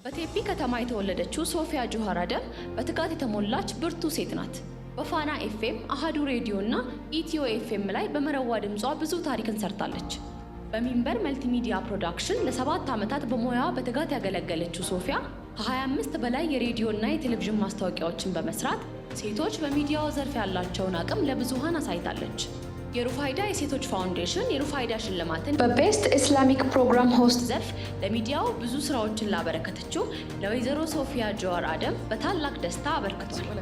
በቴፒ ከተማ የተወለደችው ሶፊያ ጁሃር አደም በትጋት የተሞላች ብርቱ ሴት ናት። በፋና ኤፍኤም፣ አሃዱ ሬዲዮ እና ኢትዮ ኤፍኤም ላይ በመረዋ ድምጿ ብዙ ታሪክን ሰርታለች። በሚንበር መልቲሚዲያ ፕሮዳክሽን ለ7 ዓመታት በሙያዋ በትጋት ያገለገለችው ሶፊያ ከ25 በላይ የሬዲዮ እና የቴሌቪዥን ማስታወቂያዎችን በመስራት ሴቶች በሚዲያው ዘርፍ ያላቸውን አቅም ለብዙሃን አሳይታለች። የሩፋይዳ የሴቶች ፋውንዴሽን የሩፋይዳ ሽልማትን በ best Islamic program host ዘርፍ ለሚዲያው ብዙ ስራዎችን ላበረከተችው ለወይዘሮ ሶፊያ ጀዋር አደም በታላቅ ደስታ አበርክቷል።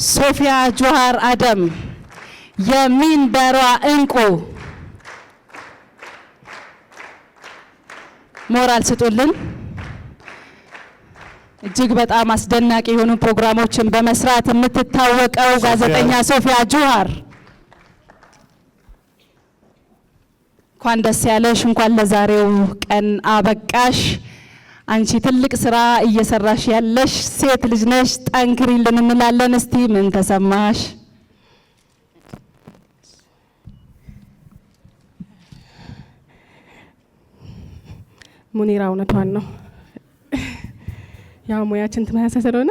ሶፊያ ጆሃር አደም፣ የሚንበሯ እንቁ፣ ሞራል ስጡልን። እጅግ በጣም አስደናቂ የሆኑ ፕሮግራሞችን በመስራት የምትታወቀው ጋዜጠኛ ሶፊያ ጆሃር፣ እንኳን ደስ ያለሽ፣ እንኳን ለዛሬው ቀን አበቃሽ። አንቺ ትልቅ ስራ እየሰራሽ ያለሽ ሴት ልጅ ነሽ፣ ጠንክሪልን እንላለን። እስቲ ምን ተሰማሽ? ሙኒራ እውነቷን ነው። ያው ሙያችን ተመሳሳይ ስለሆነ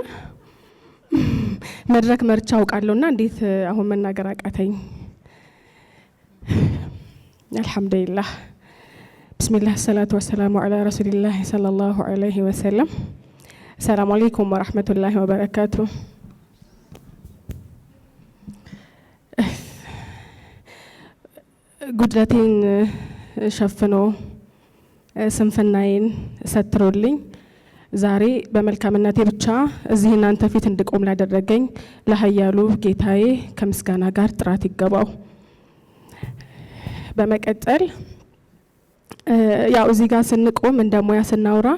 መድረክ መርቻ አውቃለሁ እና እንዴት አሁን መናገር አቃተኝ። አልሐምዱሊላህ፣ ብስሚላህ፣ ሰላቱ ወሰላሙ ዐላ ረሱሊላህ ሰለላሁ ዐለይሂ ወሰለም። ሰላሙ አለይኩም ወረሕመቱላሂ ወበረካቱ። ጉድለቴን ሸፍኖ፣ ስንፍናዬን ሰትሮልኝ፣ ዛሬ በመልካምነቴ ብቻ እዚህ እናንተ ፊት እንድቆም ላደረገኝ ለኃያሉ ጌታዬ ከምስጋና ጋር ጥራት ይገባው። በመቀጠል ያው እዚህ ጋር ስንቆም እንደ ሙያ ስናወራ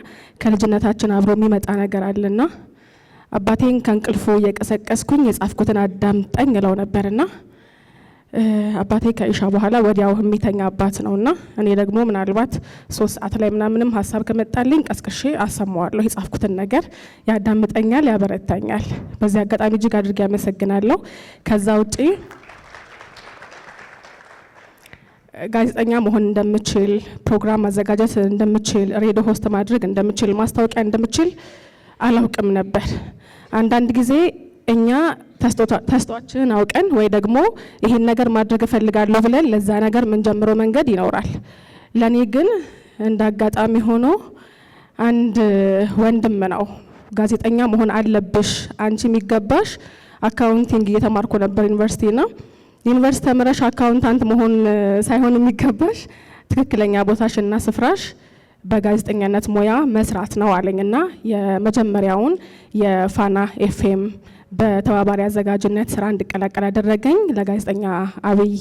ከልጅነታችን አብሮ የሚመጣ ነገር አለና አባቴን ከእንቅልፉ እየቀሰቀስኩኝ የጻፍኩትን አዳምጠኝ እለው ነበርና አባቴ ከኢሻ በኋላ ወዲያው የሚተኛ አባት ነውና እኔ ደግሞ ምናልባት 3 ሰዓት ላይ ምናምንም ሀሳብ ከመጣልኝ ቀስቅሼ አሰማዋለሁ። የጻፍኩትን ነገር ያዳምጠኛል፣ ያበረታኛል። በዚህ አጋጣሚ እጅግ አድርጌ አመሰግናለሁ። ከዛ ውጪ ጋዜጠኛ መሆን እንደምችል፣ ፕሮግራም ማዘጋጀት እንደምችል፣ ሬዲዮ host ማድረግ እንደምችል፣ ማስታወቂያ እንደምችል አላውቅም ነበር። አንዳንድ ጊዜ እኛ ተሰጥኦአችንን አውቀን ወይ ደግሞ ይሄን ነገር ማድረግ እፈልጋለሁ ብለን ለዛ ነገር የምንጀምረው መንገድ ይኖራል። ለእኔ ግን እንደ አጋጣሚ ሆኖ አንድ ወንድም ነው ጋዜጠኛ መሆን አለብሽ፣ አንቺ የሚገባሽ፣ accounting እየተማርኩ ነበር ዩኒቨርሲቲ፣ ና ዩኒቨርሲቲ ተምረሽ accountant መሆን ሳይሆን የሚገባሽ ትክክለኛ ቦታሽና ስፍራሽ በጋዜጠኛነት ሙያ መስራት ነው አለኝ እና የመጀመሪያውን የፋና ኤፍኤም በተባባሪ አዘጋጅነት ስራ እንድቀላቀል ያደረገኝ ለጋዜጠኛ አብይ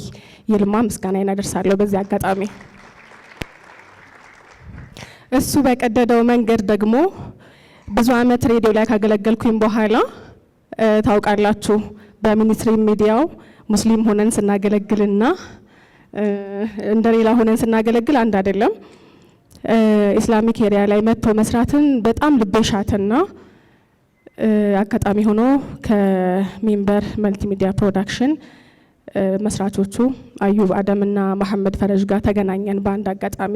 ይልማ ምስጋናዬን አደርሳለሁ። በዚህ አጋጣሚ እሱ በቀደደው መንገድ ደግሞ ብዙ አመት ሬዲዮ ላይ ካገለገልኩኝ በኋላ፣ ታውቃላችሁ፣ በ mainstream ሚዲያው ሙስሊም ሆነን ስናገለግልና እንደ ሌላ ሆነን ስናገለግል አንድ አይደለም። Islamic area ላይ መጥቶ መስራትን በጣም ልቤ ሻትና አጋጣሚ ሆኖ ከሚንበር መልቲሚዲያ ፕሮዳክሽን መስራቾቹ አዩብ አደምና መሐመድ ፈረጅ ጋር ተገናኘን በአንድ አጋጣሚ።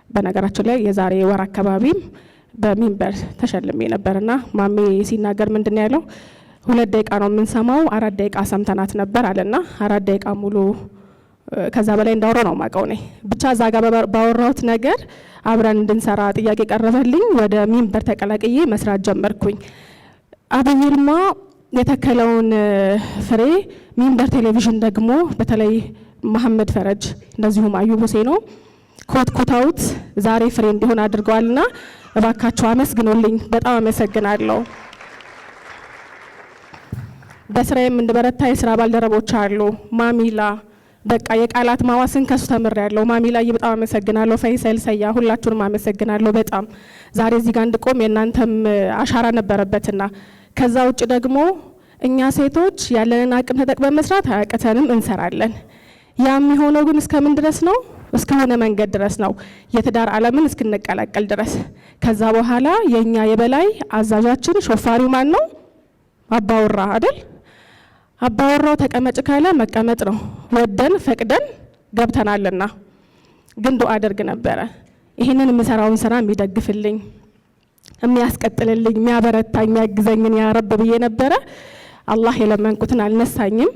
በነገራችን ላይ የዛሬ ወር አካባቢም በሚንበር ተሸልሜ ነበርና ማሜ ሲናገር ምንድን ነው ያለው? 2 ደቂቃ ነው የምንሰማው፣ 4 ደቂቃ ሰምተናት ነበር አለና 4 ደቂቃ ሙሉ ከዛ በላይ እንዳወራው ነው ማቀው እኔ። ብቻ እዛ ጋር ባወራሁት ነገር አብረን እንድንሰራ ጥያቄ ቀረበልኝ። ወደ ሚንበር ተቀላቅዬ መስራት ጀመርኩኝ። አብይ ይልማ የተከለውን ፍሬ ሚንበር ቴሌቪዥን ደግሞ በተለይ መሐመድ ፈረጅ እንደዚሁም አዩብ ሁሴኖ ኮትኩተውት ዛሬ ፍሬ እንዲሆን አድርገዋልና እባካችሁ አመስግኑልኝ። በጣም አመሰግናለሁ። በስራዬም እንድበረታ የስራ ባልደረቦች አሉ። ማሚላ፣ በቃ የቃላት ማዋስን ከሱ ተምሬያለሁ። ማሚላ፣ በጣም አመሰግናለሁ። ፈይሰል፣ ሰያ፣ ሁላችሁንም አመሰግናለሁ በጣም። ዛሬ እዚህ ጋር እንድቆም የእናንተም አሻራ ነበረበትና ከዛ ውጭ ደግሞ እኛ ሴቶች ያለንን አቅም ተጠቅመን መስራት አያቅተንም፣ እንሰራለን። ያ የሚሆነው ግን እስከምን ድረስ ነው? እስከሆነ መንገድ ድረስ ነው፣ የትዳር ዓለምን እስክንቀላቀል ድረስ። ከዛ በኋላ የእኛ የበላይ አዛዣችን ሾፋሪው ማን ነው? አባወራ አይደል? አባወራው ተቀመጭ ካለ መቀመጥ ነው። ወደን ፈቅደን ገብተናልና። ግን ዱዓ አደርግ ነበረ። ይህንን የምሰራውን ስራ የሚደግፍልኝ፣ የሚያስቀጥልልኝ፣ የሚያበረታኝ፣ የሚያግዘኝን ያ ረብ ብዬ ነበረ። አላህ የለመንኩትን አልነሳኝም።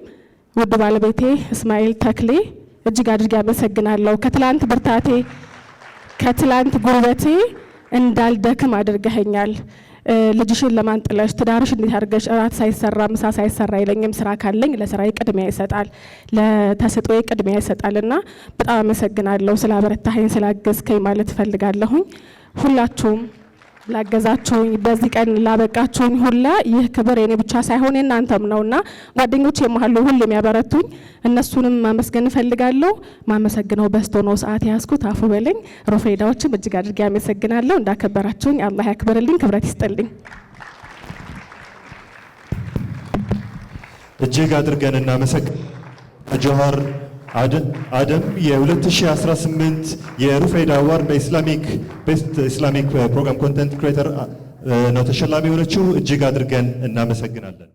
ውድ ባለቤቴ እስማኤል ተክሌ እጅግ አድርጌ አመሰግናለሁ። ከትላንት ብርታቴ፣ ከትላንት ጉልበቴ እንዳልደክም አድርገኸኛል። ልጅሽን ለማን ጥለሽ፣ ትዳርሽ እንዴት አድርገሽ፣ እራት ሳይሰራ ምሳ ሳይሰራ አይለኝም። ስራ ካለኝ ለስራዬ ቅድሚያ ይሰጣል፣ ለተሰጥኦዬ ቅድሚያ ይሰጣል እና በጣም አመሰግናለሁ ስላበረታኸኝ፣ ስላገዝከኝ ማለት እፈልጋለሁኝ። ሁላችሁም ላገዛችሁኝ፣ በዚህ ቀን ላበቃችሁኝ ሁላ ይህ ክብር የኔ ብቻ ሳይሆን የእናንተም ነውና ጓደኞቼ መሀል ሁሌም የሚያበረቱኝ እነሱንም ማመስገን እፈልጋለሁ። ማመሰግነው በዝቶ ነው ሰዓት የያዝኩት፣ አፉ በለኝ። ሩፌዳዎችም እጅግ አድርጌ አመሰግናለሁ። እንዳከበራችሁኝ አላህ ያክብርልኝ፣ ክብረት ይስጥልኝ። እጅግ አድርገን እናመሰግናለን። ጆሃር አደም የ2018 የሩፌዳ award በ Islamic best Islamic program content creator ነው ተሸላሚ የሆነችው። እጅግ አድርገን እናመሰግናለን።